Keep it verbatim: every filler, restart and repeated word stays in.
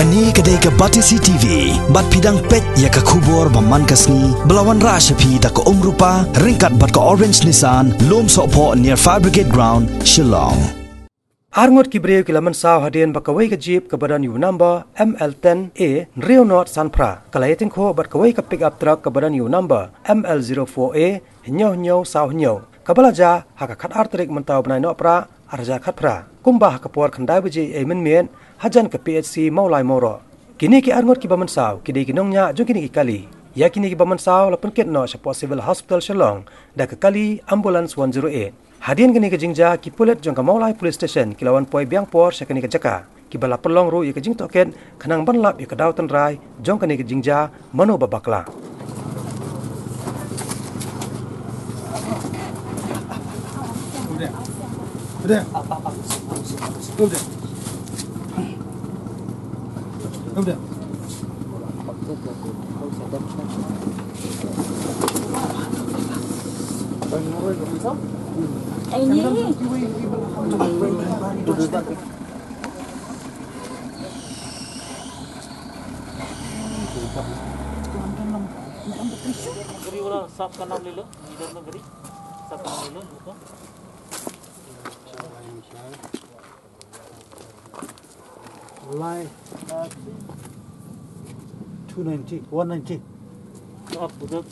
Kane ka dei ka Batesi T V, bad phi dang peit ïa ka khubor ba man ka sngi, ba la wanrah sha phi da ka Umrupa, ryngkat bad ka Orange Nissan, Lumsohphoh near Fire Brigade Ground, Shillong. Arngut ki briew ki la mynsaw hadien ba kawei ka jeep kaba don ïa u number M L ten A hynriew not san phra, ka la ïatyngkhuh bad kawei ka pickup truck kaba don ïa u number M L zero four A hynñiew hynñiew saw hynñiew, kaba la jia ha ka khatar tarik mynta u bnai Nohprah arhajar khatphra, kumba ha ka por khyndai baje ei mynmiet hajan ka P H C Mawlai Mawroh. Kine ki arngut kiba mynsaw ki dei ki nongñiah jong kine ki kali. Ïa kine kiba mynsaw la pynkit noh shapoh Civil Hospital Shillong da ka kali Ambulance one zero eight. Hadien kane ka jingjia, ki pulit jong ka Mawlai Police Station ki la wan poi biang por sha kane ka jaka, kiba la pynlong ruh ïa ka jingtohkit khnang ban lap ïa ka daw tynrai jong kane ka jingjia, mano ba bakla. गाड़ी वाला साफ का नाम ले लो, इधर में गाड़ी साफ का नाम ले लो, रुको। Lai. Two ninety, one ninety. Up, उधर।